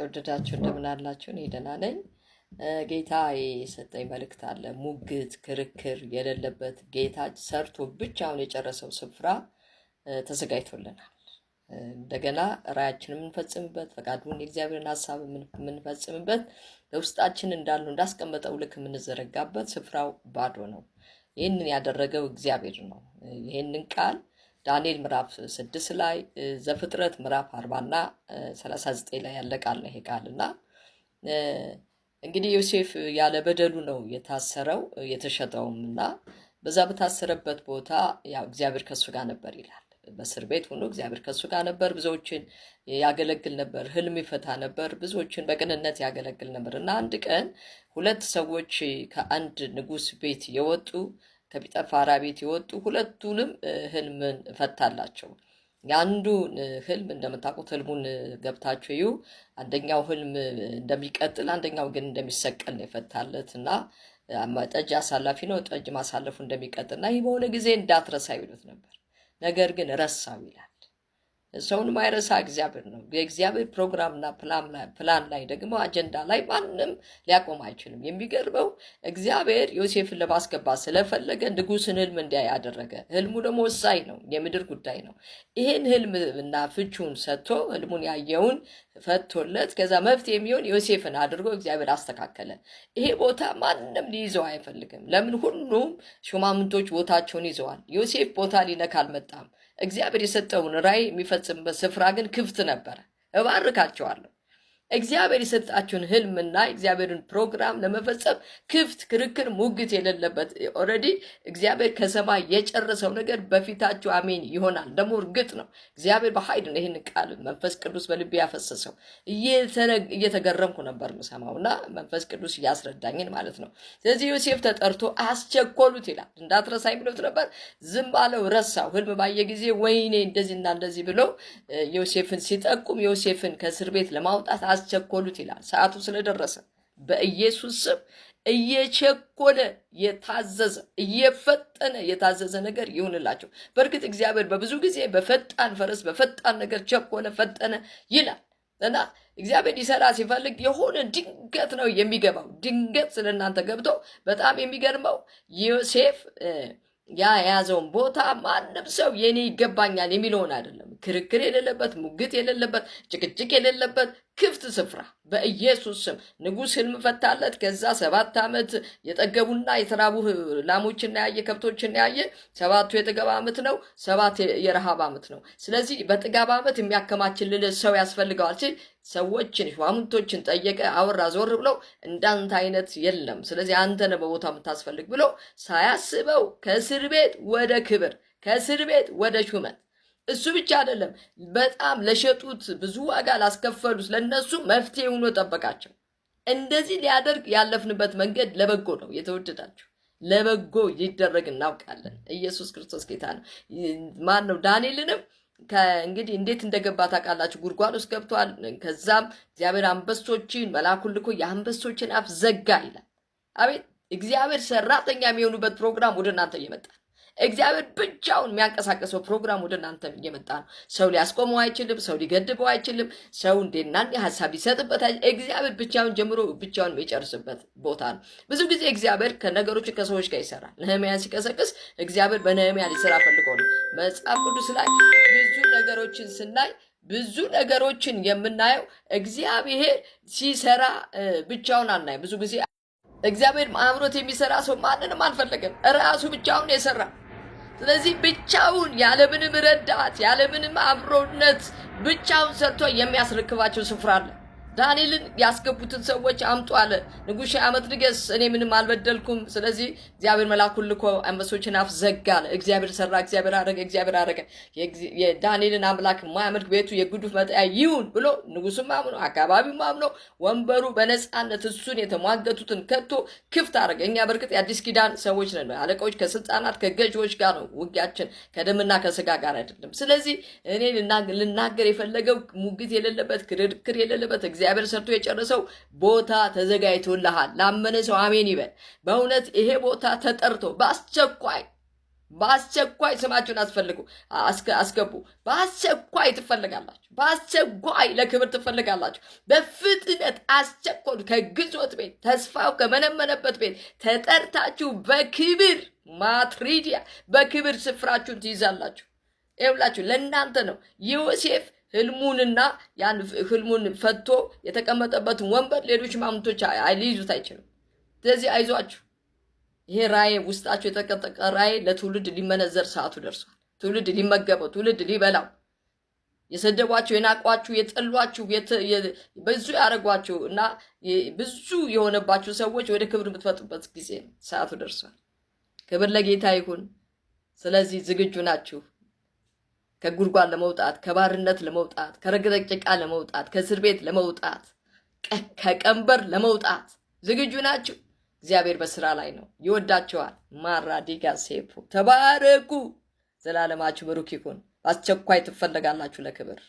የተወደዳችሁ እንደምን አላችሁ? እኔ ደህና ነኝ። ጌታ የሰጠኝ መልእክት አለ። ሙግት፣ ክርክር የሌለበት ጌታ ሰርቶ ብቻውን የጨረሰው ስፍራ ተዘጋጅቶልናል። እንደገና ራእያችንን የምንፈጽምበት፣ ፈቃዱን የእግዚአብሔርን ሀሳብ የምንፈጽምበት፣ በውስጣችን እንዳሉ እንዳስቀመጠው ልክ የምንዘረጋበት ስፍራው ባዶ ነው። ይህንን ያደረገው እግዚአብሔር ነው። ይህንን ቃል ዳንኤል ምዕራፍ 6 ላይ፣ ዘፍጥረት ምዕራፍ 40 እና 39 ላይ ያለ ቃል ነው ይሄ ቃል። እና እንግዲህ ዮሴፍ ያለ በደሉ ነው የታሰረው የተሸጠውም። እና በዛ በታሰረበት ቦታ ያው እግዚአብሔር ከእሱ ጋር ነበር ይላል። በእስር ቤት ሆኖ እግዚአብሔር ከእሱ ጋር ነበር። ብዙዎችን ያገለግል ነበር፣ ህልም ይፈታ ነበር፣ ብዙዎችን በቅንነት ያገለግል ነበር። እና አንድ ቀን ሁለት ሰዎች ከአንድ ንጉሥ ቤት የወጡ፣ ከጲጠፋራ ቤት የወጡ፣ ሁለቱንም ህልምን ፈታላቸው። የአንዱን ህልም እንደምታውቁት ህልሙን ገብታችሁ እዩ። አንደኛው ህልም እንደሚቀጥል፣ አንደኛው ግን እንደሚሰቀል ነው የፈታለት። እና ጠጅ አሳላፊ ነው፣ ጠጅ ማሳለፉ እንደሚቀጥል እና ይህ በሆነ ጊዜ እንዳትረሳ ይሉት ነበር። ነገር ግን ረሳው ይላል። ሰውን ማይረሳ እግዚአብሔር ነው። የእግዚአብሔር ፕሮግራምና ፕላን ላይ ደግሞ አጀንዳ ላይ ማንም ሊያቆም አይችልም። የሚገርመው እግዚአብሔር ዮሴፍን ለማስገባት ስለፈለገ ንጉሥን ህልም እንዲያይ አደረገ። ህልሙ ደግሞ ወሳኝ ነው፣ የምድር ጉዳይ ነው። ይህን ህልም እና ፍቹን ሰጥቶ፣ ህልሙን ያየውን ፈቶለት፣ ከዛ መፍትሄ የሚሆን ዮሴፍን አድርጎ እግዚአብሔር አስተካከለ። ይሄ ቦታ ማንም ሊይዘው አይፈልግም። ለምን? ሁሉም ሹማምንቶች ቦታቸውን ይዘዋል። ዮሴፍ ቦታ ሊነካ አልመጣም። እግዚአብሔር የሰጠውን ራእይ የሚፈጽምበት ስፍራ ግን ክፍት ነበረ። እባርካቸዋለሁ። እግዚአብሔር የሰጣችሁን ህልምና እግዚአብሔርን ፕሮግራም ለመፈጸም ክፍት፣ ክርክር፣ ሙግት የሌለበት፣ already እግዚአብሔር ከሰማይ የጨረሰው ነገር በፊታችሁ አሜን ይሆናል። ደግሞ እርግጥ ነው፣ እግዚአብሔር በኃይል ነው ይህን ቃል መንፈስ ቅዱስ በልቤ ያፈሰሰው። እየተገረምኩ ነበር የምሰማው እና መንፈስ ቅዱስ እያስረዳኝን ማለት ነው። ስለዚህ ዮሴፍ ተጠርቶ አስቸኮሉት ይላል። እንዳትረሳኝ ብሎት ነበር። ዝም አለው፣ ረሳው። ህልም ባየ ጊዜ ወይኔ እንደዚህና እንደዚህ ብሎ ዮሴፍን ሲጠቁም ዮሴፍን ከእስር ቤት ለማውጣት አስቸኮሉት ይላል። ሰዓቱ ስለደረሰ በኢየሱስ ስም እየቸኮለ የታዘዘ፣ እየፈጠነ የታዘዘ ነገር ይሁንላቸው። በእርግጥ እግዚአብሔር በብዙ ጊዜ በፈጣን ፈረስ በፈጣን ነገር ቸኮለ፣ ፈጠነ ይላል። እና እግዚአብሔር ሊሰራ ሲፈልግ የሆነ ድንገት ነው የሚገባው። ድንገት ስለ እናንተ ገብቶ በጣም የሚገርመው ዮሴፍ ያ የያዘውን ቦታ ማንም ሰው የኔ ይገባኛል የሚለውን አይደለም። ክርክር የሌለበት፣ ሙግት የሌለበት፣ ጭቅጭቅ የሌለበት ክፍት ስፍራ በኢየሱስ ስም ንጉሥ ህልም ፈታለት። ከዛ 7 ዓመት የጠገቡና የተራቡ ላሞችና ያየ፣ ከብቶችና ያየ፣ ሰባቱ የጥጋብ ዓመት ነው፣ 7 የረሃብ ዓመት ነው። ስለዚህ በጥጋብ ዓመት የሚያከማችልን ሰው ያስፈልገዋል ሲል ሰዎችን ሹማምንቶችን ጠየቀ፣ አወራ። ዞር ብለው እንዳንተ አይነት የለም፣ ስለዚህ አንተ ነህ በቦታ የምታስፈልግ ብሎ ሳያስበው ከእስር ቤት ወደ ክብር፣ ከእስር ቤት ወደ ሹመት። እሱ ብቻ አይደለም፣ በጣም ለሸጡት፣ ብዙ ዋጋ ላስከፈሉት ለነሱ መፍትሄ ሆኖ ጠበቃቸው። እንደዚህ ሊያደርግ ያለፍንበት መንገድ ለበጎ ነው። የተወደዳችሁ ለበጎ ይደረግ እናውቃለን። ኢየሱስ ክርስቶስ ጌታ ነው። ማን ነው? ዳንኤልንም እንግዲህ እንዴት እንደገባ ታውቃላችሁ። ጉድጓድ ውስጥ ገብቷል። ከዛም እግዚአብሔር አንበሶችን መልአኩን ልኮ የአንበሶችን አፍ ዘጋ ይላል። አቤት፣ እግዚአብሔር ሰራተኛ የሚሆኑበት ፕሮግራም ወደ እናንተ እየመጣ ነው። እግዚአብሔር ብቻውን የሚያንቀሳቀሰው ፕሮግራም ወደ እናንተ እየመጣ ነው። ሰው ሊያስቆመው አይችልም። ሰው ሊገድበው አይችልም። ሰው እንዴና ሀሳብ ሊሰጥበት፣ እግዚአብሔር ብቻውን ጀምሮ ብቻውን የሚጨርስበት ቦታ ነው። ብዙ ጊዜ እግዚአብሔር ከነገሮች ከሰዎች ጋር ይሰራል። ነህምያን ሲቀሰቅስ እግዚአብሔር በነህምያ ሊሰራ ፈልጎ ነው። መጽሐፍ ቅዱስ ላይ ብዙ ነገሮችን ስናይ፣ ብዙ ነገሮችን የምናየው እግዚአብሔር ሲሰራ ብቻውን አናይ። ብዙ ጊዜ እግዚአብሔር አብሮት የሚሰራ ሰው ማንንም አልፈለገም። ራሱ ብቻውን የሰራ። ስለዚህ ብቻውን ያለምንም ረዳት ያለምንም አብሮነት ብቻውን ሰርቶ የሚያስረክባቸው ስፍራ አለ። ዳንኤልን ያስገቡትን ሰዎች አምጡ አለ። ንጉሥ 1000 ዓመት ንገስ፣ እኔ ምንም አልበደልኩም። ስለዚህ እግዚአብሔር መልአኩን ልኮ አንበሶችን አፍ ዘጋ አለ። እግዚአብሔር ሰራ፣ እግዚአብሔር አደረገ፣ እግዚአብሔር አደረገ። የዳንኤልን አምላክ የማያመልክ ቤቱ የጉድፍ መጣያ ይሁን ብሎ ንጉሱም አምኖ አካባቢውም አምኖ ወንበሩ በነፃነት እሱን የተሟገቱትን ከቶ ክፍት አደረገ። እኛ በእርግጥ የአዲስ ኪዳን ሰዎች ነን። አለቃዎች ከስልጣናት ከገዢዎች ጋር ነው ውጊያችን፣ ከደምና ከስጋ ጋር አይደለም። ስለዚህ እኔ ልናገር የፈለገው ሙግት የሌለበት፣ ክርክር የሌለበት፣ እግዚአብሔር ሰርቶ የጨረሰው ቦታ ተዘጋጅቶልሃል። ላመነ ሰው አሜን ይበል። በእውነት ይሄ ቦታ ተጠርቶ በአስቸኳይ በአስቸኳይ ስማችሁን አስፈልጉ፣ አስገቡ። በአስቸኳይ ትፈልጋላችሁ። በአስቸኳይ ለክብር ትፈልጋላችሁ። በፍጥነት አስቸኮሉ። ከግዞት ቤት ተስፋው ከመነመነበት ቤት ተጠርታችሁ በክብር ማትሪዲያ በክብር ስፍራችሁን ትይዛላችሁ። ይኸውላችሁ ለእናንተ ነው። ዮሴፍ ህልሙንና ያን ህልሙን ፈቶ የተቀመጠበትን ወንበር ሌሎች ማምቶች ሊይዙት አይችሉም። ስለዚህ አይዟችሁ። ይሄ ራእይ ውስጣችሁ የተቀጠቀ ራእይ ለትውልድ ሊመነዘር ሰዓቱ ደርሷል። ትውልድ ሊመገበው፣ ትውልድ ሊበላው፣ የሰደቧችሁ፣ የናቋችሁ፣ የጠሏችሁ፣ ብዙ ያደረጓችሁ እና ብዙ የሆነባችሁ ሰዎች ወደ ክብር የምትመጡበት ጊዜ ነው። ሰዓቱ ደርሷል። ክብር ለጌታ ይሁን። ስለዚህ ዝግጁ ናችሁ ከጉድጓድ ለመውጣት፣ ከባርነት ለመውጣት፣ ከረግረግ ጭቃ ለመውጣት፣ ከእስር ቤት ለመውጣት፣ ከቀንበር ለመውጣት ዝግጁ ናችሁ። እግዚአብሔር በስራ ላይ ነው። ይወዳቸዋል። ማራዲጋ ሴፎ ተባረኩ። ዘላለማችሁ ብሩክ ይሁን። በአስቸኳይ ትፈለጋላችሁ ለክብር።